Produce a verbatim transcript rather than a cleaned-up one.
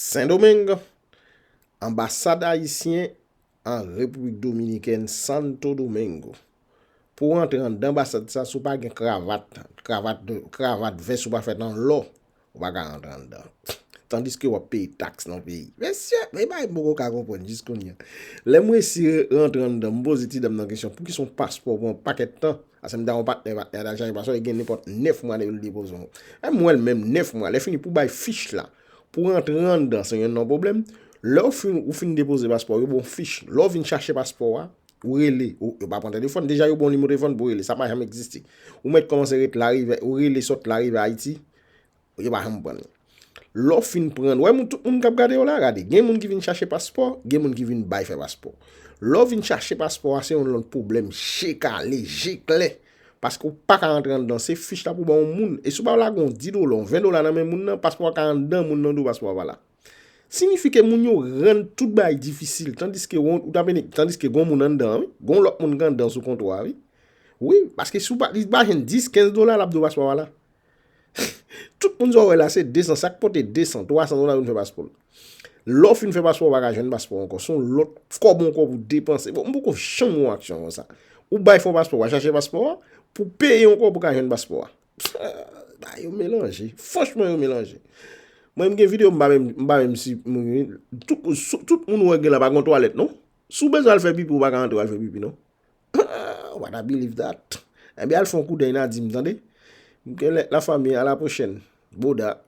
Sendomeng, anbasad ayisyen an Repiblik Dominikèn, Santo Domingo. Pou w antre anndan anbasad sa, si w pa gen kravat, kravat, de, kravat, vès ou pa fèt an lò, ou pa ka rantre anndan. Tandiske w ap peye taks nan peyi. Mesye, men bagay m poko ka konprann jis kounye a. Lè m resi rantre anndan, m poze ti dam nan kesyon, poukisa yon paspò pran pakèt tan? Ase m ta yon patnè, patnè a ta chache paspò, li gen nenpòt nèf mwa depi l depoze yon. E m wè l menm nèf mwa, lè fini pou bay fich la, pou rantre anndan, se yon non pwoblèm. Lè w fin, ou fin depoze paspò, yo ba w fich. Lè w vin chache paspò a, ou rele. Ou, yo pa pran telefòn, deja yo ba w nimewo telefòn pou w rele. Sa pa janm egziste. Ou mèt kòmanse ret Larive, ou rele sot Larive Ayiti, yo pa janm pran l. Lè w fin pran l, wè moun, tout moun k ap gade yo la, gade. Gen moun ki vin chache paspò, gen moun ki vin bay fè paspò. Lè w vin chache paspò a, se yon lòt pwoblèm, je kale, je klè. Paske w pa ka rantre anndan, se fich la pou ba yon moun. E si w pa lage yon dis dola, yon ven dola nan men moun nan, paspò a ka anndan moun nan di w paspò a pa la. Siyifi ke moun yo rann tout bagay difisil, tandiske w, ou ta vini, tandiske gon moun anndan, wi. Gon lòt moun ki anndan sou kontwa a, wi. Wi, paske si w pa, li pa jwenn dis, kenz dola, l ap di w paspò a pa la. Tout moun sa w wè la, se de san, sa k pote de san, twa san dola pou n fè paspò l. Lè w fin fè paspò, w pa ka jwenn paspò ankò. Se yon lòt kòb ankò pou depanse. Bon, m poko janm wè yon aksyon konsa. Ou bay fè yon paspò, w a chache paspò a, pou peye ankò pou ka jwenn paspò a. Bagay yo melanje. Franchman, yo melanje. Mwen, m gen videyo, m pa menm, m pa menm si, m, tout, sou- tout moun ou wè gen la pa gen twalèt, non? Si w bezwen al fè pipi, ou pa ka antre al fè pipi, non? What, I believe that. Ebyen, al fè yon koudèy nan di m, tande. M gen lè, la famille, à la prochaine. Bouda.